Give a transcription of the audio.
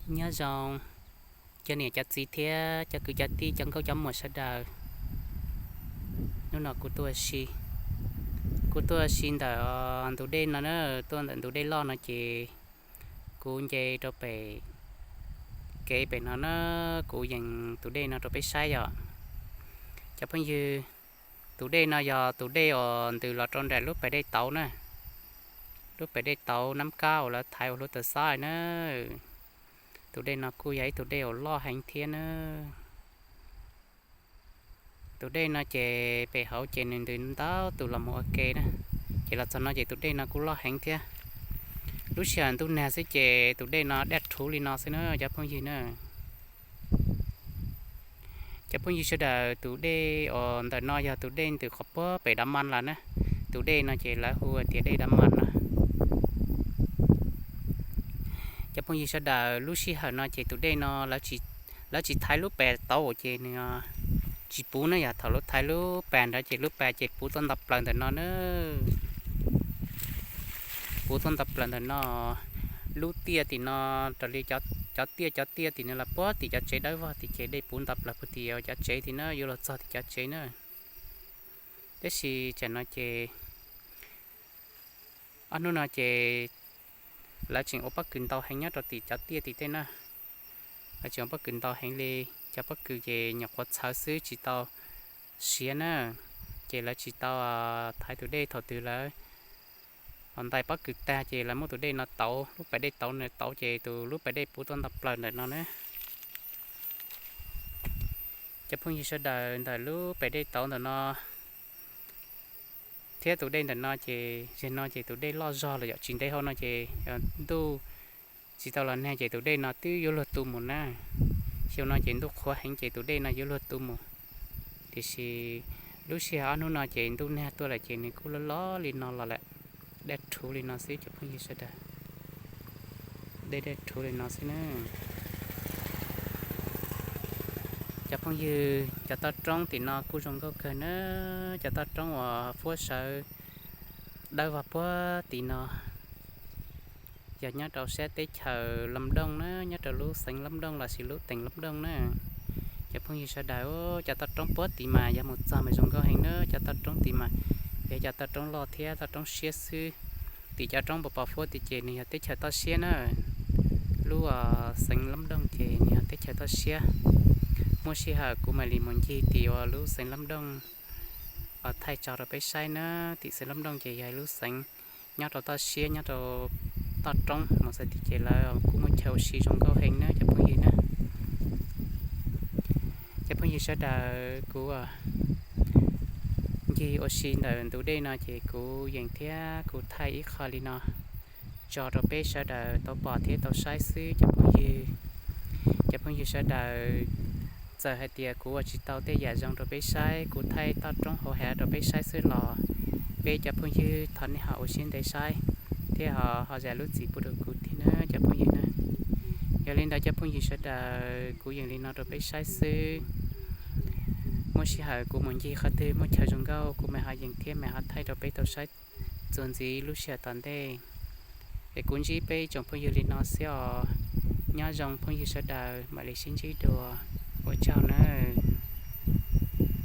Nyob zoo cov niam cov txiv thiab cov kwv cov tij cov nkauj cov muam sawv daws. Hnub no kuv tuaj si, kuv tuaj si ntawm ntug dej no na, tuaj ntawm ntug dej loj no ces kuv nce rau pem kev pem no na, kuv yees tus dej no rau peb saib yom. Cov phooj ywg, tus dej no yog tus dej uas ntws los rau nram lub pas dej tauv na, lub pas dej tauv Nab Kab uas lawv thaiv ua hluav taws xab na. Tus dej no kuj yog ib tug dej uas loj heev thiab na. Tus dej no ces pem hauv ces nws ntws ntau tus los mus ua ke na. Ces los txog no ces tus dej no kuj loj heev thiab. Lub sij hawm ntuj nag xwb ces tus dej no daj rhuv li no xwb na cov phooj ywg na. Cov phooj ywg sawv daws, tus dej uas ntawm no yog tus dej ntws qhov puag pem Dab Mas lawm na. Tus dej no ces lawv hu tias dej Dab Mas no. Cov phooj ywg sawv daws, lub sij hawm no ces tus dej no lawv tsis thaiv lub pas tauv ces nws tsis puv na, yog thaum lawv thaiv lub pas ntawd ces lub pas ces puv tuaj nto plaws ntawm no na. Puv tuaj nto plaws ntawm no. Lub tiaj tim no, raws li cov tiaj cov tiaj tim no los puag tim cov tsev dawb vog tim ces dej puv nto plaws puag tim cov tsev tim na, yuav luag txog tim cov tsev na. Tab sis tsam no ces ob hnub no ces lawv tseem ua pob kws ntau heev nyob rau tim cov tiaj tim tej na. Lawv tseem ua pob kws ntau heev li, cov pob kws ces nyuam qhuav txhawv xwb tsis tau siav na. Ces lawv tsis tau thaiv tus dej, thaum twg lawv ntais pob kws tag ces lawv muab tus dej no tauv, lub pas dej tauv no tauv ces tus lub pas dej puv tuaj nto plaws ntawm no na. Cov phooj ywg sawv daws, ntawm lub pas dej tauv ntawm no thiab tus dej ntawm no ces zeg no ces tus dej loj zog los yom, tsis ntev hauv no ces ntuj tsis tau los nag ces tus dej no twb yuav luag tu mus na. Xyoo no ces ntuj qhuav heev ces tus dej no yuav luag tu mus. Tiam sis lub sij hawm ob hnub no ces ntuj nag tuaj lawm ces nws kuj loj loj li no los lawm, daj rhuv li no xwb cov phooj ywg sawv daws. Dej daj rhuv li no xwb na. Cov phooj ywg, cov toj roob tim no kuj zoo nkauj kawg na. Cov toj roob uas fuab sawv dawb vog puag tim no yog nyob rau sab teb chaws Lom Dooj na, nyob rau lub xeev Lom Dooj lossis lub teem Lom Dooj na. Cov phooj ywg sawv daws, cov toj roob puag tim mas yog mus txog mas zoo nkauj heev na. Cov toj roob tim mas yog cov toj roob loj thiab toj roob siab xwb. Tim cov roob pos pos fuab tim ces nws yog teb chaws toj siab na. Lub xeev Lom Dooj ces nws yog teb chaws toj siab. Muaj sij hawm kuv mam li mus ncig tim uas lub xeev Lom Dooj thaij tso rau peb saib na. Tim xeev Lom Dooj ces yog lub xeev nyob rau toj siab, nyob rau toj roob mus txog tim ces lawv kuj muaj chaw ua si zoo nkauj heev na cov phooj ywg na. Cov phooj ywg sawv daws, kuv ncig ua si ntawm ntug dej no ces kuv yees thiab kuv thaij ib qho li no tso rau peb sawv daws tau pom thiab tau saib xwb cov phooj ywg. Cov phooj ywg sawv daws, txawm hais tias kuv ua tsis tau tej yam zoo rau peb saib, kuv thaij toj roob hauv hav rau peb saib xwb los peb cov phooj ywg thov nej ho ua siab ntev saib thiab ho ho zam lub txim pub rau kuv thiab na cov phooj ywg na. Yog li ntawd cov phooj ywg sawv daws, kuv yees li no rau peb saib xwb. Muaj sij hawm kuv mus ncig qhov twg muaj chaw zoo nkauj kuv mam ho yees thiab mam ho thaij rau peb tau saib txuas ntxiv lub sij hawm tom ntej. Es kuv ntsib peb ib tsoom phooj ywg li no xwb os. Nyob zoo phooj ywg sawv daws, mam li sib ntsib dua. Ua tsaug nawb.